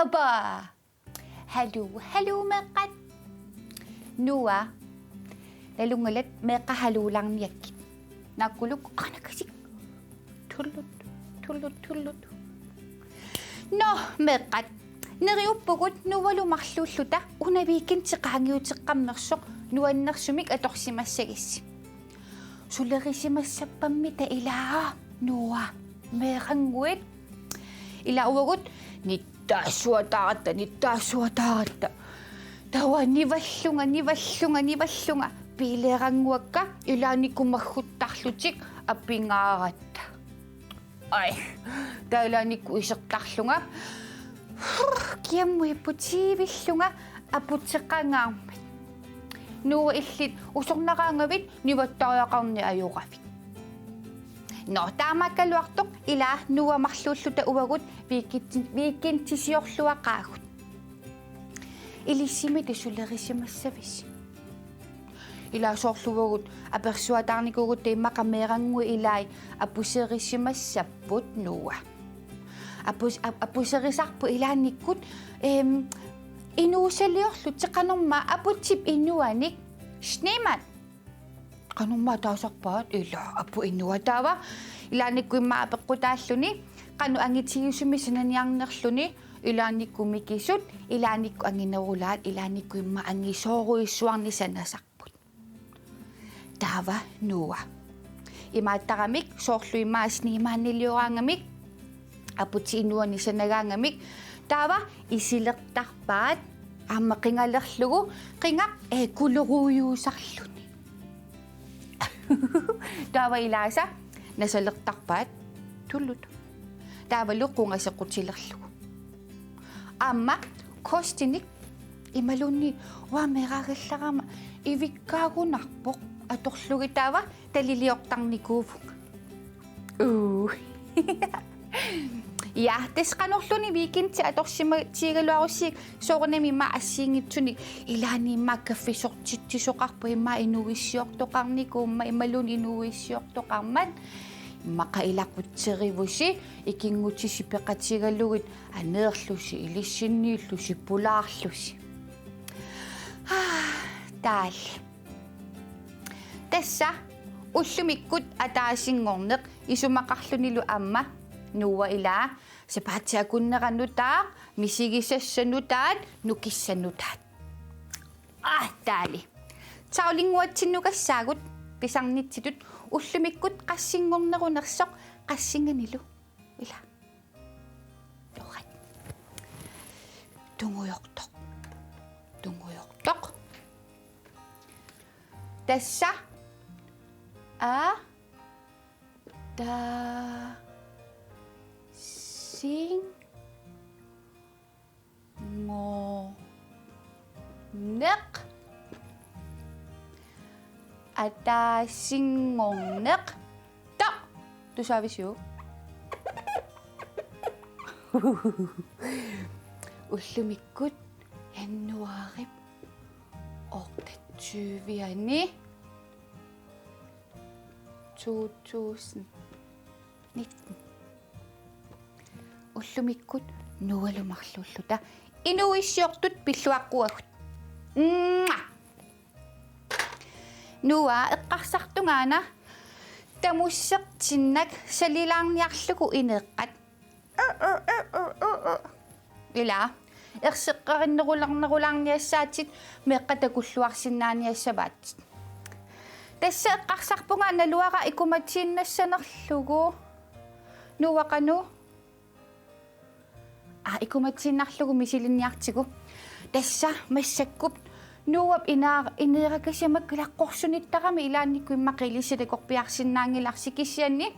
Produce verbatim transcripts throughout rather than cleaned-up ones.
Aba! Haluu, haluu meeqqat. Noah. Nalunngilat meeqqat haluulaarniakkit. Naakkulu qaanakasik. Tullut, tullut, tullut. Nå, meeqqat. Neriuppugut Noahlu marluulluta una weekendi qaangiuteqqammersoq nuannersumik atorsimassagissi. Sulerisimassappammi ta ilaa Noah meerannguit. Ilaa uagut nittaassuataaratta, nittaassuataaratta. Taava nivallunga, nivallunga, nivallunga. Biileerannguakka ilaannikkut magguttarlutik apigaaratta. Ai, taava ilaannikkut isertarlunga. Kiammut ipput tiivillunga aputeqangaarmat. Noah illit usornaraangavit nivattariaqarneq ajoravit. Nå, taamaakkaluartoq ilaa Noah marluulluta uagut weekend-, weekendisiorluaqaagut. Ilissimi ta sulerisimassavisi? Ilaa soorlu uagut apersuataarnikuugut ta immaqa meerannguit ilai apuserisimassapput Noah. Apus-, ap-, apuserisarput ilaannikkut, em, inuusaliorlutik qanormaa aputip inuanik Schneemann. Qanormaa taasarpaat ilaa aput inua taava. Ilaannikkut immaqa apeqqutaalluni, qanoq angitigisumik sananiarnerluni, ilaannikkut mikisut, ilaannikkut anginerulaat, ilaannikkut immaqa angisoorujussuarnik sanasarput. Taava Noah. Imaattaramik soorlu immaqa Schneemannilioraangamik, aputip inuanik sanagaangamik, taava isilertarpaat aamma qingalerlugu, qingaq, ee, kuloruujuusarluni. Taava ilaasa nasalertarpaat tullut. Taavalu qunga sequtilerlugu. Aamma kostinik imaluunniit uanga meeraagallarama ivikkaagunarpoq atorlugit taava taliliortarnikuuvunga. Uu. Ja, tassa qanorluunniit weekendi atorsimatigigaluarussigit soorunami immaqa assigiinngitsunik ilaanni immaqa kaffisortitsisoqarpoq immaqa inuuissiortoqarnikuummat imaluunniit inuuissiortoqarmat immaqa ilaqutserivusi ikinngutisi peqatigalugit aneerlusi ilissinniillusi pulaarlusi. Aa, taali. Tassa ullumikkut ataasinngorneq isumaqarlunilu aamma Noah ilaa sapaatip akunnera nutaaq, misigisassat nutaat, nukissat nutaat. Aa, taali. Taulinnguatsinnukassaagut pisarnitsitut ullumikkut qassinngornerunersoq qassinganilu. Ilaa. Urat. Tungujortoq. Tungujortoq. Tassa. A. Ta. Sing. Ngo. Neq. Ataasinngorneq. Ta. Tusaavisiuk? Ullumikkut januaarip otteogtyve-ani to tusind nitten. Ullumikkut Noahlu marluulluta inuuissiortut pilluaqquagut. Mua! Noah eqqarsartungaana tamussertinnak salilaarniarlugu ineeqqat. Ilaa. Erseqqarinnerularnerulaarniassaatit meeqqat takulluarsinnaaniassavaat. Tassa eqqarsarpunga naluara ikumatiinnassanerlugu. Noah qanoq? Aa, ikumatiinnarlugu misilinniartigu. Tassa massakkut Noahp inaa-, ineerakasiamakku ilaa qorsunittaramik ilaannikkut immaqa ilissi takorpiarsinnaanngilarsi kisianni.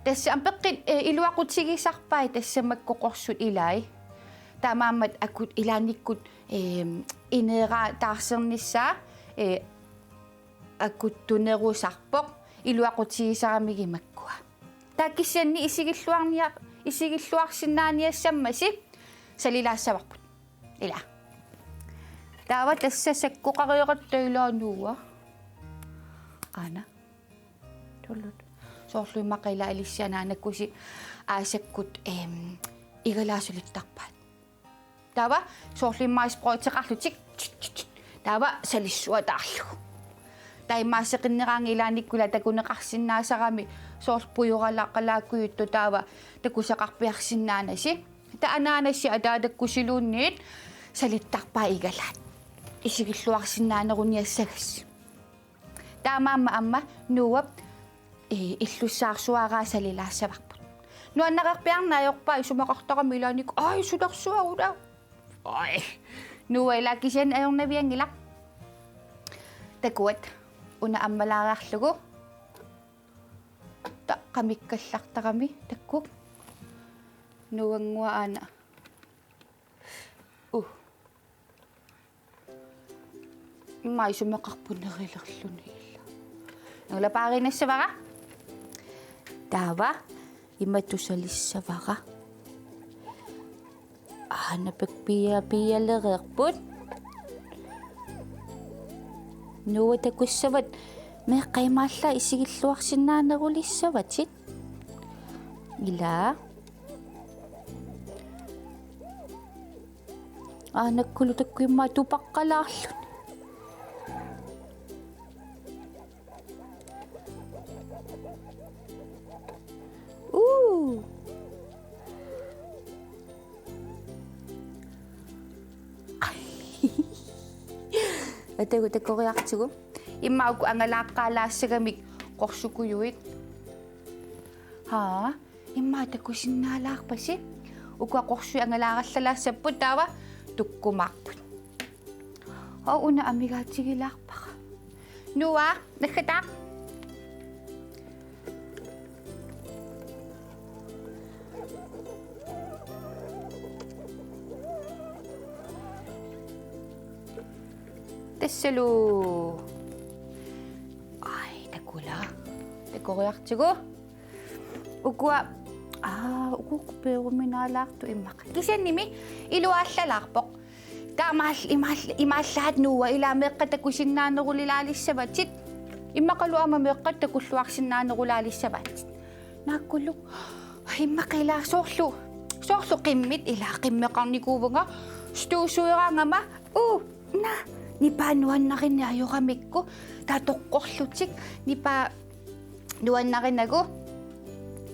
Tassa aamma peqqit, eh, iluaqutigisarpai tassa makku qorsut ilai. Taamaammat akut ilaannikkut, eh, ineeraataarsernissaa, eh, akuttunerusarpoq iluaqutigisaramikkit makkua. Taava kisianni isigilluarnia-, isigilluarsinnaaniassammasi salilaassavarput. Ila. Taava tassa sakkoqareeqatta ilaa Noah. Aana. Tullut. Soorlu immaqa ila Alicia naanakkusi aasakkut, em, igalaat salittarpaat. Taava soorlu immaqa sprøjteqarlutik. Taava salissuataarlugu. Taava immaqa seqinneraangat ilaannikkut ila takuneqarsinnaasarami soorlu pujoralaqalaakkujuttut taava takusaqarpiarsinnaanasi. Taava anaanasi ataatakkusiluunniit salittarpaat igalaat. Isigilluarsinnaaneruniassagassi. Taamaammat aamma Noahp, ee, illussaarsuaraa salilaassavarput. Nuannareerpiarneq ajorpaa isumaqartarami ilaannikkut. Ai, sulersuaq ula. Ai. Noah ila kisianni ajornavianngilaq. Takuat. Una ammalaariarlugu. Taava qamikkallartarami takkuk. Noahnnguaq aana. Uh. Immaqa isumaqarpoq nerilerluni ila. Nula paarinassavara. Taava imatut salissavara. Aana pik pia pialereerput. Noah takussavat meeqqat imaallaat isigilluarsinnaanerulissavatit. Ila. Aanakkulu takkua immaqa tupaqqalaarluni. Uu. Atagu takoriartigu. Immaqa uku angalaaqqaalaassagamik qorsukujuit. Haa. Immaqa takusinnaalaarpasi. Ukua qorsuit angalaarallaassapput taava tukkumaarput. Aa, una amigaatigilaarpara. Noah, naggataaq. Tassalu. Ai, takula. Takoriartigu. Ukua, aa, uku peeruminaalaartut immaqa. Kisiannimi iluaallalaarpoq. Taamaal-, imaal-, imaallaat Noah ila meeqqat takusinnaanerulaalissavatit. Immaqalu aamma meeqqat takulluarsinnaanerulaalissavatit. Naakkulu, immaqa ila soorlu, soorlu qimmit ila qimmeqarnikuuvunga, stuusueraangama, uu, naa, nipaa nuannarineq ajoramikku, taava toqqorlutik, nipaa nuannarinagu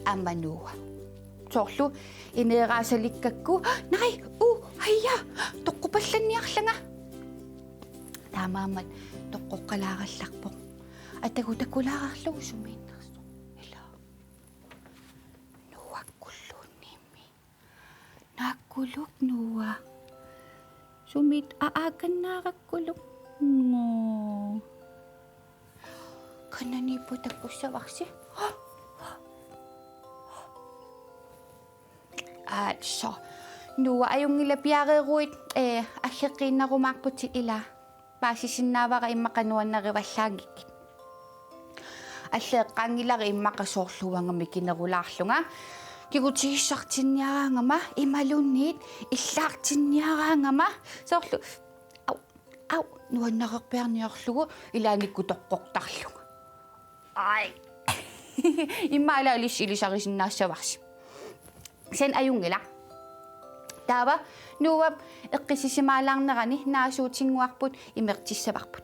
aamma Noah. Soorlu ineeraasalikkakku, nai, uu, aja, toqqupallanniarlanga. Taamaammat toqqoqqalaarallarpoq. Atagu takulaarlugu sumiinnersoq. Ila. Noahkkulluunniimmi. Naakkuluk Noah. Sumit aakannaarakkuluk. Ngoo. Kananiippoq takkussavarsi. Aatso. Noah ajunngilaq piareeruit, ee, aggeqqiinnarumaarputit ila. Paasisinnaavara immaqa nuannarivallaanngikkit. Alleeqqaanngilara immaqa soorlu uanga mikinerulaarlunga. Kigutigissartinniaraangama imaluunniit illaartinniaraangama soorlu au, au, nuannareerpiarniarlugu ilaannikkut toqqortarlunga. Ai. Immaqa ila ilis-, ilisarisinnaassavarsi. Kisianni ajunngilaq. Taava Noahp eqqissisimaalaarnerani naasuutinnguarput imertissavarput.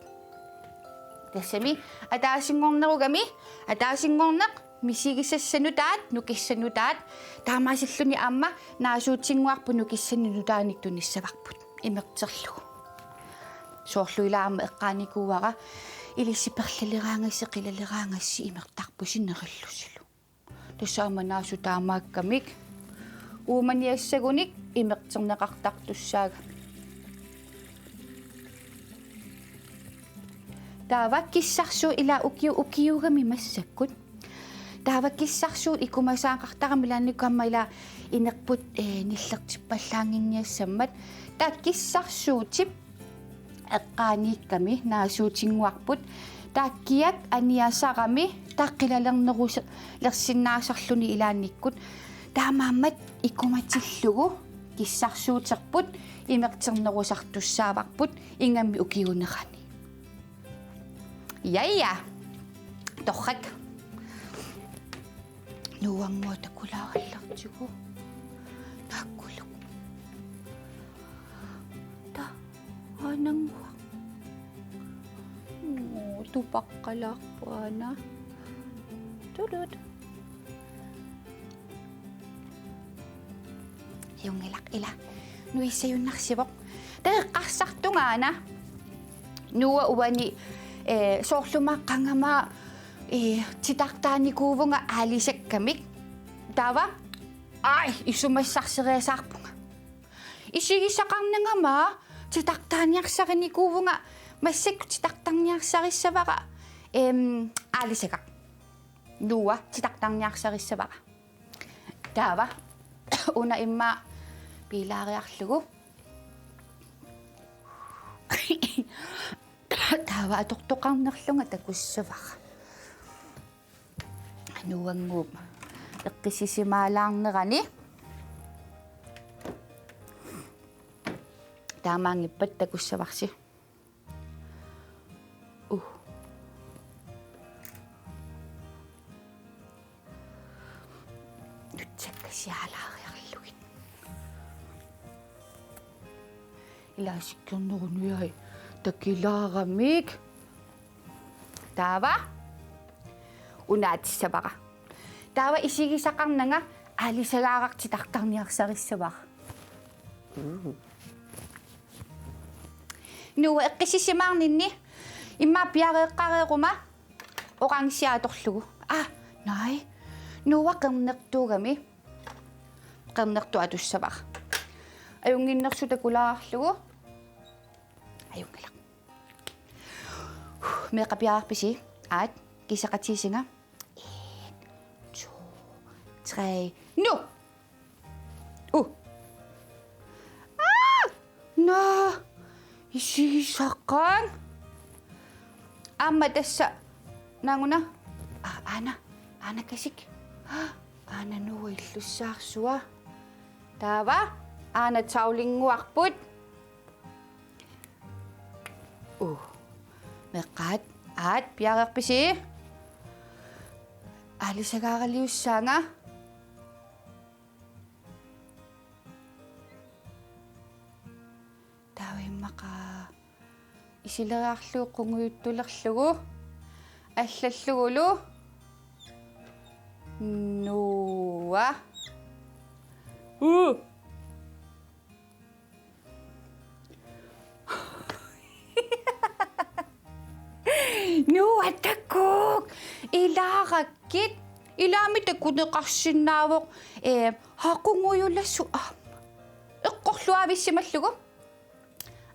Tassami ataasinngornerugami, ataasinngorneq misigisassanut taat, nukissanut taat, taamaasilluni aamma naasuutinnguarput nukissanut nutaanik tunissavarput imerterlugu. Soorlu ila aamma eqqaanikuuara ilissi perlileraangassi, qilaleraangassi imertarpusi nerillusilu. Tassa aamma naasut taamaakkamik uumaniassagunik imerterneqartartussaagami. Taava kissarsuut ila ukiu-, ukiugami massakkut. Taava kissarsuut ikumasaaqartarami ilaannikkut aamma ila inerput, ee, nillertippallaannginniassammat. Taava kissarsuutip eqqaaniikkami naasuutinnguarput Taakkiak aniasarami taakku qilalernerusi-, lersinnaasarluni ilaannikkut. Taamaammat ikumatillugu kissarsuuterput imerternerusartussaavarput ingammik ukiuunerani. Ja, ja. Torrak. Nuanngua takulaarallartigu. Taakkuluk. Ta, aanannguaq. Uu, tupaqqalaarpoq aana. Tulut. Ajunngilaq ila. Nuissajunnarsivoq. Taava eqqarsartunga aana. Nuua uani, eh, soorlumi qangami, eh, titartaanikuuvunga aalisakkamik. Taava, ai, isumassarseriasaarpunga. Isigisaqarnanga aamma titartaaniarsarinikuuvunga, massakkut titartarniarsarissavara, em, aalisagaq. Nuua titartarniarsarissavara. Taava una immaqa piilaariarlugu. Taava atortoqarnerlunga takussavara. Nuannguup eqqissisimaalaarnerani. Taamaanngippat takussavarsi. Uh. Nutsakkasialaariarlugit. Ilaasikkerneruniai takilaaramik. Taava. Unaatissavara. Taava isigisaqarnanga aalisagaaraq titartarniarsarissavara. Nuua eqqissisimaarninni immaqa piareeqqareeruma orange atorlugu. Ah, nej. Nuua qernertuugami. Qernertuup atussavara. Ajunnginnersuup takulaarlugu. Ajunngilaq. Meeqqat piareerpisi? Aat, kiseqatigisinga. En, to, tre, nu! Uh. Ah! Nå, isigisaqaanga. Aamma tassa. Naaguna. Ah, aana. Aana kasik. Ah, aana Nuua illussaarsua. Taava. Aana tavlinnguarput. Uh. Meeqqat. Aat, piareerpisi? Aalisagaaraliussaanga. Taava immaqa isileriarlugu qungujuttulerlugu. Allallugulu. Nuua. Uh. Nuua takuuk, ilaarakkit, ilaami takuneqarsinnaavoq, eh, haa qungujulasoq aamma. Eqqorluaavissimallugu.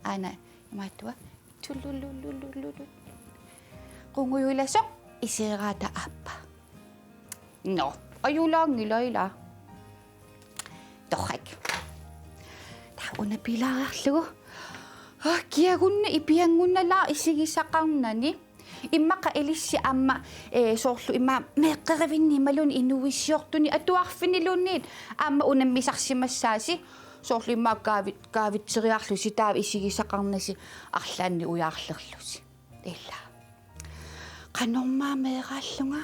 Aana, imaattua. Tulululululu. Qungujulasoq iseeraata aappaa. Nå, ajulaanngilaq ilaa. Torrak. Taava una piilaariarlugu. Ah, kiagunna ipianngunnalaaq isigisaqarnani. Immaqa ilissi aamma, eh, soorlu immaqa meeqqerivinni imaluunniit inuuissiortuni atuarfiniluunniit aamma unammisarsimassaasi. Soorlu immaqa kaavi-, kaavitseriarlusi taava isigisaqarnasi arlaannik ujaarlerlusi. Ila. Qanormaa meeraallunga.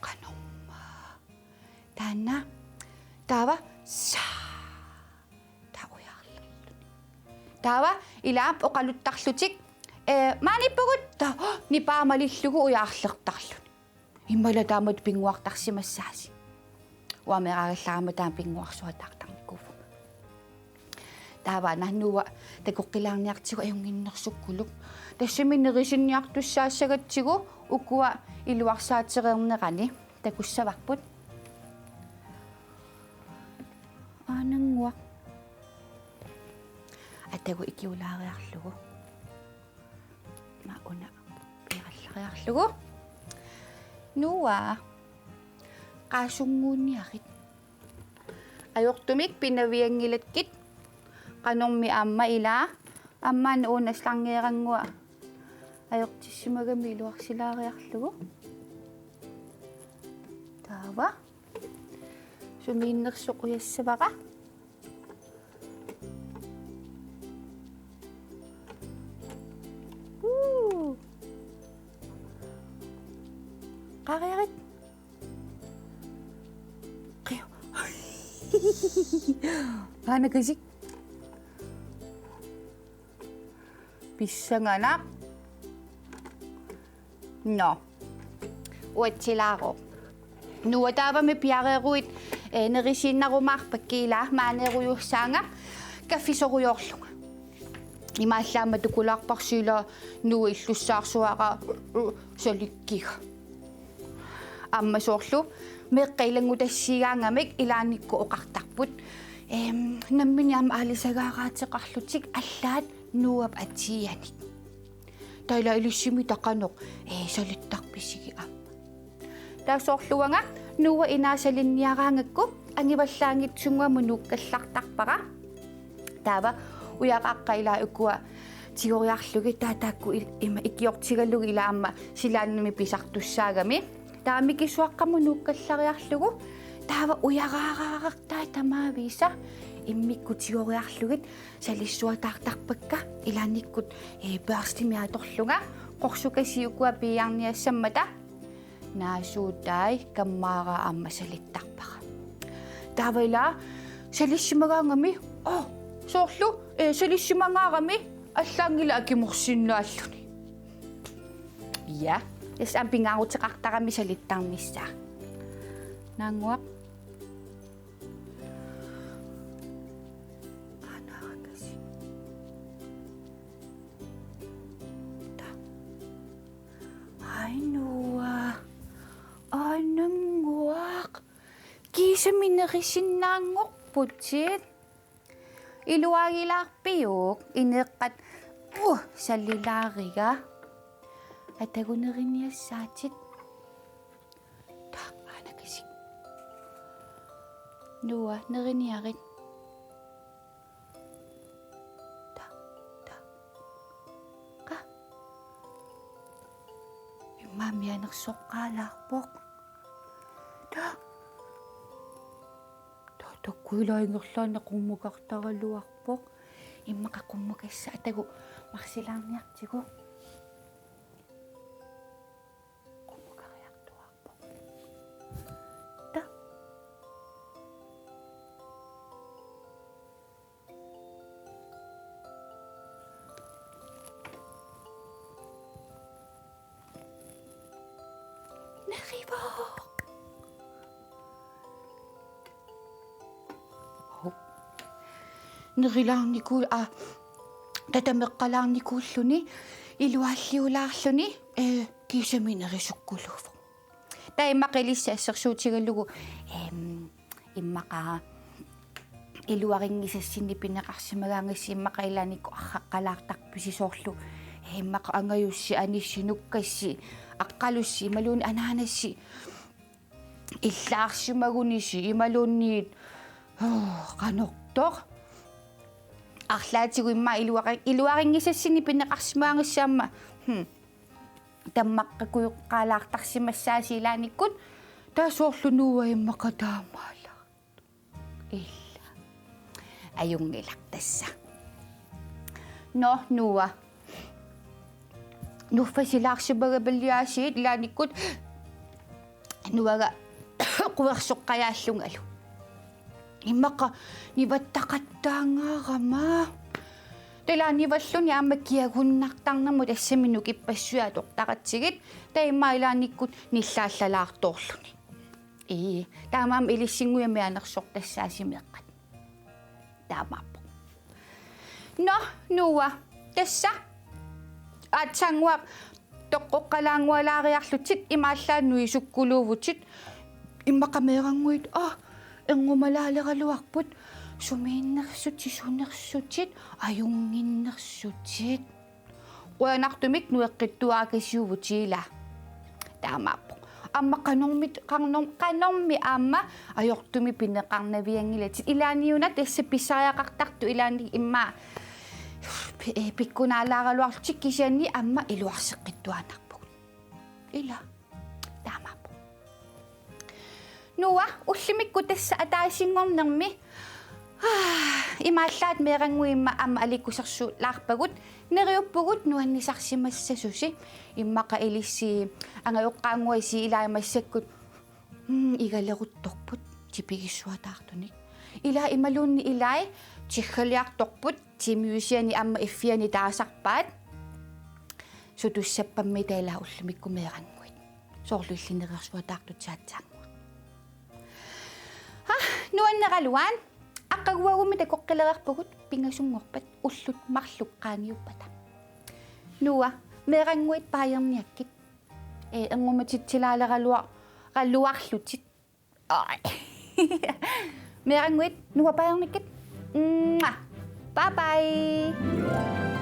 Qanormaa. Taanna. Taava. Saa. Taava ujaarlerluni. Taava. Ilaap oqaluttarlutik. Eh, maaniippugut. Taava. Nipaamalillugu ujaarlertarluni. Immaqalu taamatut pinnguartarsimassaasi. Uanga meeraagallarama taama pinnguarsuataartarnikuuvunga. Taava aana Nuua takoqqilaarniartigu ajunnginnersukkuluk. Tassami nerisinniartussaassagatsigu ukua iluarsaatereernerani takussavarput. Aanannguaq. Atagu ikiulaariarlugu. Aamma una piarallariarlugu. Nuua. Qaasunnguunniarit. Ajortumik pinavianngilakkit. Qanormi aamma ilaa. Aamma una slangeerannguaq. ajortissimagami iluarsilaariarlugu. Taava. Sumiinnersoq ujassavara. Uu. Qariarit. Qio. Aanakasik. Pissanganaq. Nå. Uatsilaaruk. Noah, taavami piareeruit, eh, nerisiinnarumaarpakka, ilaa maaneerujussaanga kaffisorujoorlunga. Imaallaat aamma tukulaarparsi ilaa Noah illussaarsuara salikkiga. Aamma soorlu meeqqat ilanngutassiigaangamik ilaannikkut oqartarput. Ehm, nammineq aamma aalisagaaraateqarlutik allaat Noahp atianik. Taava ilaa ilissimmi taava qanoq, eh, salittarpisigit aamma. Taava soorlu uanga Noah inaa salinniaraangakku angivallaanngitsunnguamut nuukkallartarpara. Taava ujaqaqqat ilaa ukua tigoriarlugit taava taakku il-, ima ikiortigalugit ilaa aamma silaannami pisartussaagami. Taava mikisuaqqamut nuukkallariarlugu. Taava ujaraaraarartai tamaavisa immikkut tigoriarlugit salissuataartarpakka ilaannikkut, eh, børstimik atorlunga, qorsukasiit ukua piiarniassammata. Naasuutai kammaara aamma salittarpara. Taava ilaa salissimagaangami, oh, soorlu, eh, salissimagaangami allaanngilaq akimorsinnaalluni. Ja, tassa aamma pingaaruteqartarami salittarnissaa. Naannguaq. Aanakasik. Taava. Ai Noah. Aanaannguaq. Kiisami nerisinnaanngorputit. Iluaagilaarpiuk ineeqqat, uh, salilaariga. Atagu neriniassaatit. Taava aanakasik. Noah, neriniarit. Taava, taava. Qaa. Immaqa mianersoqqaalaarpoq. Taava. Taava takuila ingerlaannaq qummukartaraluarpoq. Immaqa qummukassaq atagu marsilaarniartigu. Qummukariartuaarpoq. Taava. Nerivoq. Hov. Nerilaarniku-, aa, tatameqqalaarnikuulluni, iluaalliulaarluni, eh, kiisami nerisukkuluuvoq. Taava immaqa ilissi assersuutigalugu, ehm, immaqa iluarinngisassinnik pineqarsimagaangassi immaqa ilaannikkut arraqqalaartarpisi soorlu. Immaqa angajussi, anissi, nukkassi, aqqalussi, imaluunniit anaanassi. Illaarsimagunisi imaluunniit, oh, qanortoq. Arlaatigut immaqa iluari-, iluarinngisassinnik pineqarsimagaangassi aamma. Hmm. Tammaqqakujuqqaalaartarsimassaasi ilaannikkut, taava soorlu Noah immaqa taamaalaartoq. Ila. Ajunngilaq tassa. Nå, Noah. Nuffasilaarsimagamilaasiit ilaannikkut Noahga quersoqqajaallungalu. Immaqa nivattaqattaangaarama. Taava ilaa nivalluni aamma kiagunnartarnermut tassami nukippassuit atortaratsigit. Taava immaqa ilaannikkut nillaallalaartoorluni. Ii, taamaammat ilissinnguit mianersortassaasi meeqqat. Taamaappoq. Nå, Noah, tassa. Aatsaannguaq toqqoqqalaanngualaariarlutit imaallaat nuisukkuluuvutit. Immaqa meerannguit, aa, ernumalaaleraluarput. Sumiinnersutit, sunersutit, ajunnginnersutit. Qujanartumik nueqqittuarakasiuvutit ilaa. Taamaappoq. Aamma qanormit-, qanorm-, qanormi aamma ajortumik pineqarnavianngilatit. Ilaanni una tassa pissariaqartartut ilaanni immaqa pi-, eh, pikkunaalaaraluarlutik kisianni aamma iluarseqqittuaannarpugut. Ila. Taamaappoq. Noah, ullumikkut tassa ataasinngornermi. Imaallaat meerannguit imma aamma aliikkusersuulaarpagut, neriuppugut nuannisarsimassasusi, immaqa ilissi angajoqqaannguasi ilai massakkut, mm, igaleruttorput tipigissuataartunik. Ila imaluunniit ilai tiggaliartorput, timmiusiani aamma iffiani taasarpaat. Sutussappammi taava ila ullumikkut meerannguit. Soorlu illit neriorsuataartut saatsaannguaq. Ha, nuanneraluaat, aqaguagummi takoqqilereerpugut, pingasunngorpat ullut marluk qaangiuppata. Noah, meerannguit paajerniakkit. Ee, ernumatitsilaaleraluar-, raluarlutit. Ai. Meerannguit, Noah, paajernikkit. Mwah. Bye bye.